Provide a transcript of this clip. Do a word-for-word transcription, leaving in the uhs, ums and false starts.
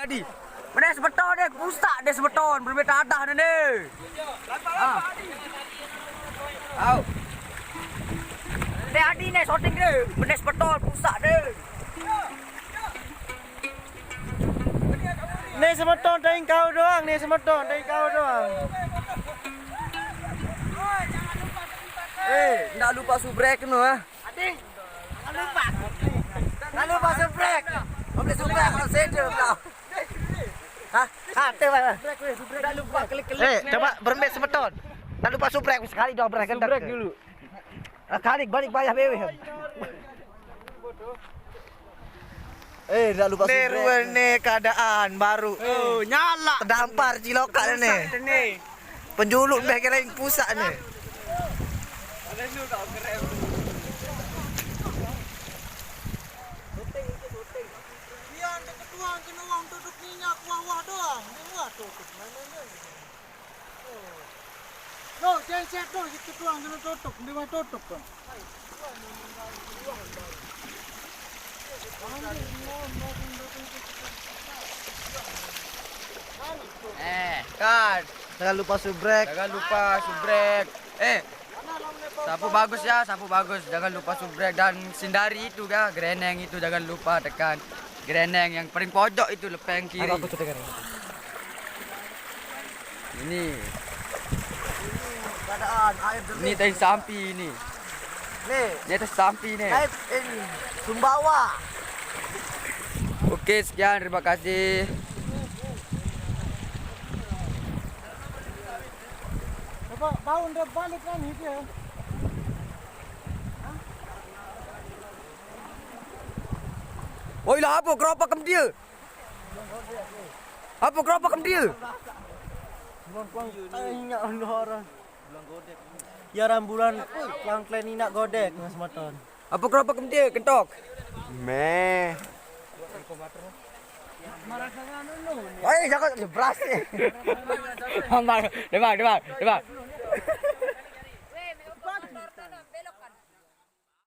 Adi. Mana semeton deh, pusat deh semeton, berbeda tadah deh ni. Ha. Au. Deh Adi ni shooting deh, mana semeton pusat deh. Ni semeton, tak kau doang ni semeton, tak kau doang. Eh, ndak lupa subrek tu ah. Jangan lupa. Jangan lupa subrek. Boleh subrek kalau saya tu lah. Hah? Ha, tu lah. Jangan lupa klik-klik. Eh, coba berembe semeton. Jangan lupa subrek sekali dong, berembe. Subrek dulu. Ah, kali balik bayar bewe. Eh, jangan lupa subrek. Ni keadaan baru. Oh, nyala. Terdampar cilokak ni. Pusat ni. Penjuluk beh kelain pusat ni. Iya, ente ketuan kena uang tutup minyak wah-wah doang. Dia wah tutup. Mana dia? Oh. Lo, genset tu, itu tuang kena tutup. Dia wah tutup kan. Eh, kan. Jangan lupa subrek. Jangan lupa subrek. Eh, sapu bagus ya, sapu bagus. Jangan lupa subrek dan sindari itu ya, gereneng itu jangan lupa tekan. Gereneng yang paling pojok itu, lepeng kiri. Aku tuh dengar. Ini. Keadaan air jernih. Ini tadi sampi ini. Nih. Ini atas sampi nih. Air ini. Sumbawa. Oke, sekian. Terima kasih. Coba bau ndak balik kan itu ya. Woi lah, apa keropak kem dia? Apa keropak kem dia? Bulan kuang tanya orang. Ya rambulan kuang klen inak godek, Mas Maton. Apa keropak kem dia, kentok? Meh. Woi, jangan jebras ni. Bang, bang, bang, bang.